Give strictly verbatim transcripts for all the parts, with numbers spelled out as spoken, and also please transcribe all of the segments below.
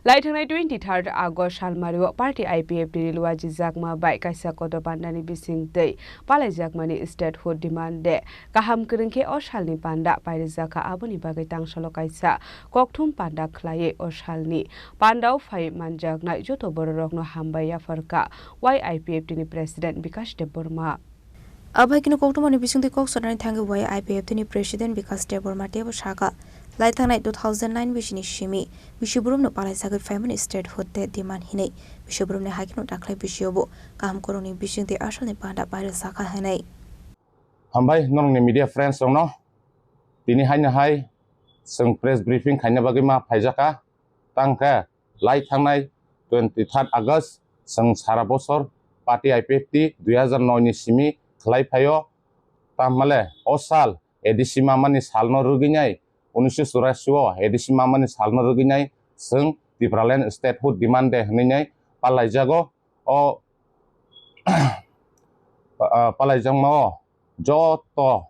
Lai thangnai twenty-third August salmario party I P F T ni luajijakma bai kaisa kotor pandani bisingtwi palaijakmani statehood demand day kaham kwrwng khe o salni panda pairijak kha. Aboni bagwi tangsalo kaisa kokthum panda khlaiwi o salni pandao phai manjaknai joto bororokno hambai yapharkha Y I P F T ni President Bikash Debbarma. Abai kino koktwmani bisingtwi kok sanani thangwi Y I P F T ni President Bikash Debbarma teibo sakha, lai thangnai two thousand nine bisini simi bisi boromno palaisagwi phaimani statehood day demand hinwi bisi boromni hai kheno dakhwlai bisiobo kaham kwrwngni bisingtwi asalni panda pairwsakha hinwi. Hambai norokni media friends rokno, tini haino hai chwng press briefing khaina bagwi ma phaijakha, tangkhe lai thangnai twenty-third August chwng sara bosor party I P F T dui hazar noi ni simi khlai phaio. Tamhale o sal A D C mamani salno rwgwinai, unisho churashi o A D C mamani salno rwgwinai chwng Tipraland statehood demand day hwnwi nai palaijago. O ah, palaijakma o joto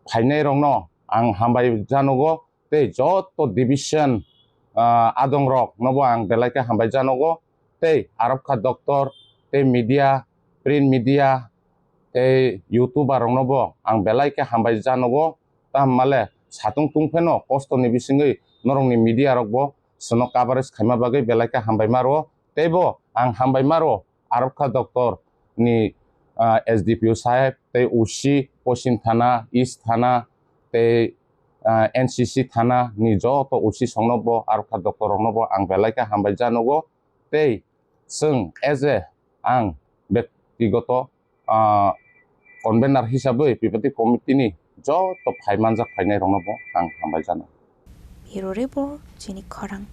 phainai rokno ang hambai janogo, tei joto division, ah, adong rok nobo ang belai khe hambai janogo, tei arokha doctor, tei media, print media, tei youtuber roknobo ang belai khe hambai janogo. Tamhale satung tungpheno kosto ni bisingwi norokni media rokbo chwngno coverage khaima bagwi belai khe hambai maro, teibo ang hambai maro arokha doctor ni, ah, S D P O saheb, tei O C Poschim Thana, East Thana, tei, ah, N C C Thana ni joto O C songno bo, arokha doctor rokno bo ang belai khe hambai janogo. Tei chwng as a ang bektigoto, ah, convener hisabwi Bipati committee ni joto phai manjak phainai rokno bo ang hambai jano. Bureau Report, chini khorang.